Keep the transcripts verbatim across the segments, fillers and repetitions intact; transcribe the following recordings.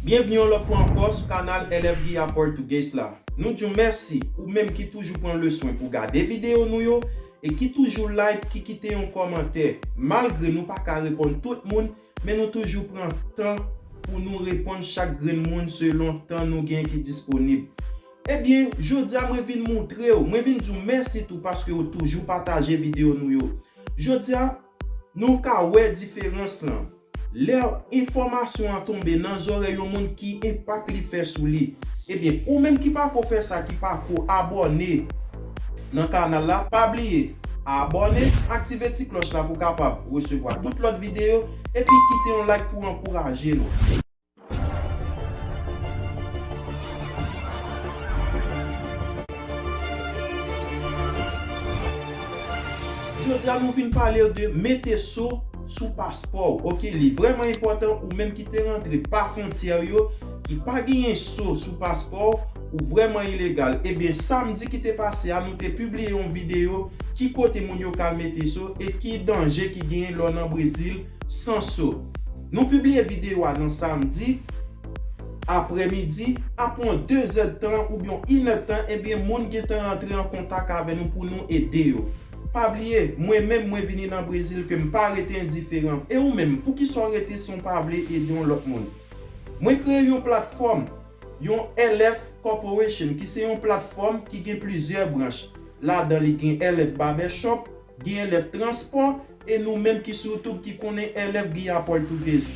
Byenvni yon lòt fwa ankò sou kanal L F Guia Português la. Nou di w mèsi, ou menm ki toujou pran le swen pou gade videyo nou yo, e ki toujou like, ki kite yon kòmantè. Malgre nou pa ka reponn tout moun, men nou toujou pran tan pou nou reponn chak grenn moun selon tan nou gen ki disponib. Ebyen, jodi a mwen vin moutre w, mwen vin di w mèsi tou paske w toujou pataje videyo nou yo. Jodi a, nou ka wè diferans lan. Lè enfòmasyon an tonbe nan zòrèy yon moun ki enpak li fè sou li. Ebyen, ou menm ki pako fè sa, ki pako abòne nan kanal la, pa bliye abòne, aktive ti klòch la pou kapab resevwa tout lòt videyo, epi kite yon like pou ankouraje nou. Jodi a nou vin pale w de mete so sou paspò w. Oke, li vrèman enpòtan, ou menm ki te rantre pa fwontyè yo, ki pa genyen so sou paspò w, ou vrèman ilegal. Ebyen, samdi ki te pase a, nou te pibliye yon videyo ki kote moun yo ka mete so e ki danje ki genyen lè w nan Brezil san so. Nou pibliye videyo a nan samdi aprèmidi, apre yon de zèdtan oubyen yon inèdtan, ebyen, moun gentan rantre an kontak avè nou pou nou ede yo. Pa bliye, mwen menm, mwen vini nan Brezil ke m pa rete endiferan. E ou menm, poukisa w rete san w pa vle ede yon lòt moun? Mwen kreye yon platfòm, yon L F Corporation, ki se yon platfòm ki gen plizyè branch. Ladan li gen L F Barbershop, gen L F Transpò, e nou menm ki sou YouTube ki konnen L F Guia Português.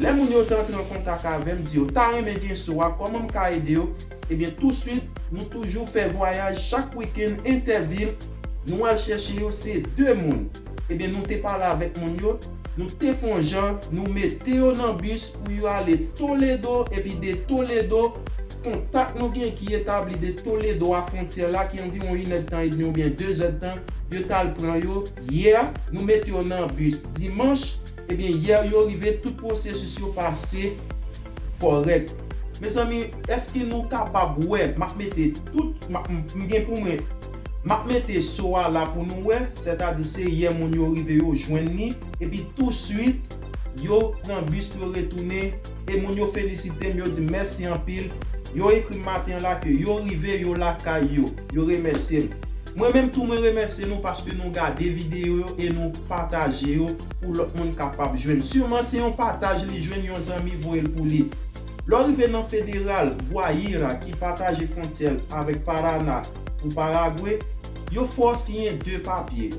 Lè moun yo te antre an kontak avè m, di yo ta renmen gen so a, kòman m ka ede yo? Ebyen, touswit, nou toujou fè vwayaj chak wikenn entèvil, nou al chèche yo, se de moun. Ebyen, nou te pale avèk moun yo, nou te fè yon jan, nou mete yo nan bis pou yo ale Toledo, epi de Toledo, kontak nou gen ki etabli de Toledo a fwontyè la, ki anviwon inèdtan edmi oubyen de zèdtan, yo t al pran yo yè, nou mete yo nan bis dimanch, ebyen, yè yo rive, tout pwosesis yo pase kòrèk. Mezanmi, èske nou kapab wè, m ap mete tout, m ap, m, m gen pou mwen, m ap mete so a la pou nou wè, sètadi se yè moun yo rive yo jwenn li, epi touswit, yo pran bis pou yo retounen, e moun yo felisite m, yo di m mèsi anpil, yo ekri m maten an la ke yo rive, yo lakay yo, yo remèsye m. Mwen menm tou, mwen remèsye nou paske nou gade videyo yo e nou pataje yo pou lòt moun kapab jwenn. Siman se yon pataj li jwenn, yon zanmi voye l pou li. Lè w rive nan Federal Guaíra ki pataje fwontyè l avèk Parana pou Paragwe, yo fè w siyen de papye.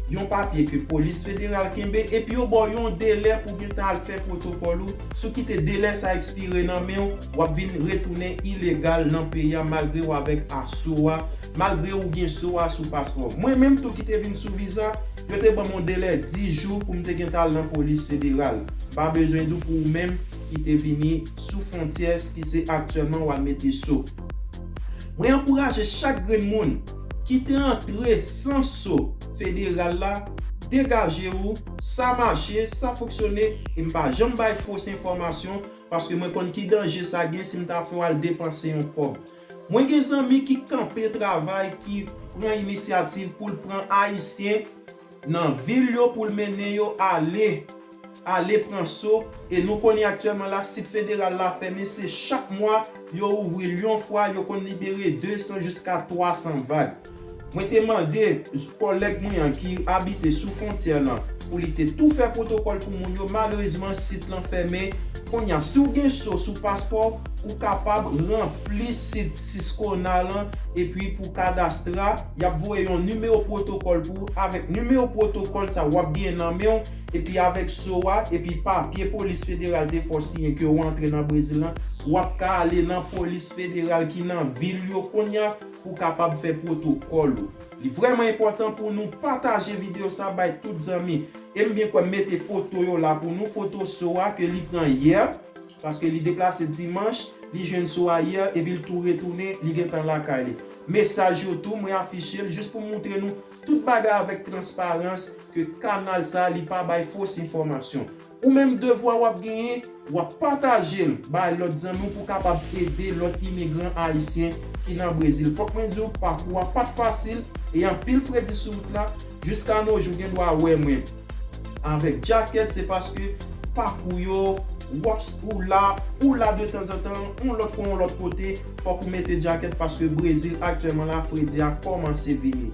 Yon papye ke polis federal kenbe, epi yo ba w yon delè pou w gentan al fè pwotokòl ou. Si w kite delè sa ekspire nan men w, w ap vin retounen ilegal nan peyi a, malgre w avèk a so a, malgre ou gen so a sou paspò w. Mwen menm tou ki te vin sou viza, yo te ban m yon delè dis jou pou m te gentan al nan polis federal. M pa bezwen di w pou ou menm ki te vini sou fwontyè, ki se aktyèlman w al mete so. Mwen ankouraje chak grenn moun ki te antre san so federal la, degaje w, sa mache, sa fonksyone, e m pa janm bay fos enfòmasyon, paske mwen konn ki danje sa gen si m ta fè w al depanse yon kòb. Mwen gen zanmi ki kanpe travay, ki pran inisyativ pou l pran Ayisyen nan vil yo, pou l mennen yo ale, ale pran so, e nou konnen aktyèlman la, sit federal la fèmen, se chak mwa yo ouvri l yon fwa, yo konn libere de san jiska twa san vag. Mwen te mande kòlèg mwen an ki abite sou fwontyè lan pou li te tou fè pwotokòl pou moun yo, malerezman, sit lan fèmen. Kounye a, si w gen so sou paspò w, ou kapab ranpli sit Ciscona lan, epi pou Cadastra, y ap voye yon nimewo pwotokòl pou ou. Avèk nimewo pwotokòl sa, w ap genyen nan men w, epi avèk so a, epi papye polis federal te fè w siyen ke w antre nan Brezil lan, w ap ka ale nan polis federal ki nan vil yo kounye a pou w kapab fè pwotokòl ou. Li vrèman enpòtan pou nou pataje videyo sa bay tout zanmi. E m byen kwè m mete foto yo la pou nou, foto so a ke li pran yè, paske li deplase dimanch, li jwenn so a yè, epi l tou retounen, li gentan lakay li. Mesaj yo tou, mwen afiche l jis pou moutre nou tout bagay avèk transparans, ke kanal sa, li pa bay fos enfòmasyon. Ou menm, devwa w ap genyen, w ap pataje l bay lòt zanmi w pou kapab ede lòt imigran ayisyen ki nan Brezil. Fòk mwen di w, pakou a pa t fasil, e anpil fredi sou wout la. Jiska no jou, gen dwa wè mwen avèk djakèt, se paske pakou yo w ap, ou la, ou la de tanzantan, yon lòt fwa, yon lòt kote, fòk ou mete djakèt paske Brezil aktyèlman la, fredi a kòmanse vini.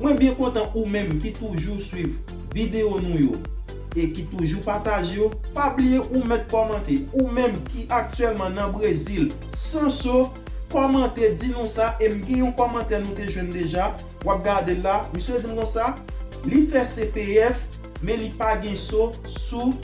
Mwen byen kontan ou menm ki toujou swiv videyo nou yo e ki toujou pataje yo. Pa bliye ou mèt kòmante. Ou menm ki aktyèlman nan Brezil, Sanso, kòmante, di nou sa. E m gen yon kòmantè nou te jwenn deja. W ap gade l la, misye di m konsa, li fè C P F, men li pa gen so sou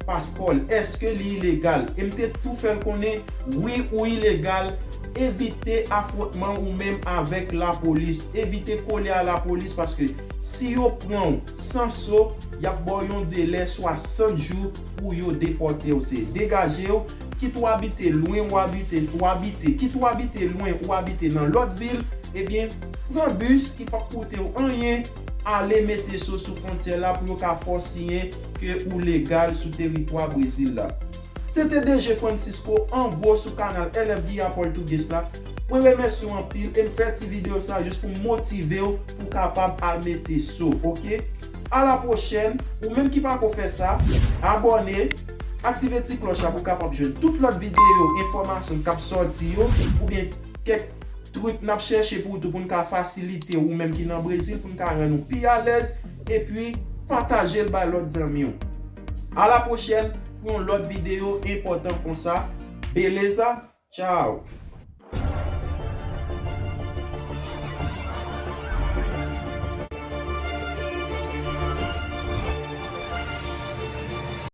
paspò l. Èske li ilegal? E m te tou fè l konnen, wi, ou ilegal. Evite afwontman ou menm avèk lapolis. Evite kole a lapolis, paske si yo pran w san so, y ap ba w yon delè swasant jou pou yo depòte w. Se degaje w, kit ou abite lwen ou abite, ou abite, kit ou abite lwen ou abite nan lòt vil, ebyen, pran bis ki p ap koute w anyen, ale mete so sou fwontyè la pou yo ka fè w siyen ke ou legal sou teritwa Brezil la. Se te D J Francisco, an gwo, sou kanal L F Guia Português la. Mwen remèsye w anpil e m fè ti videyo sa jis pou m motive w pou w kapab al mete so, oke? A la pwochèn, ou menm ki pako fè sa, abòne, aktive ti klòch la pou w kapab jwenn tout lòt videyo, enfòmasyon k ap sòti yo, oubyen kèk trik n ap chèche pou w tou, pou n ka fasilite ou menm ki nan Brezil, pou n ka rann ou pi alèz, epi pataje l bay lòt zanmi w. A la pwochèn pou yon lòt videyo enpòtan konsa. Beleza, tchao!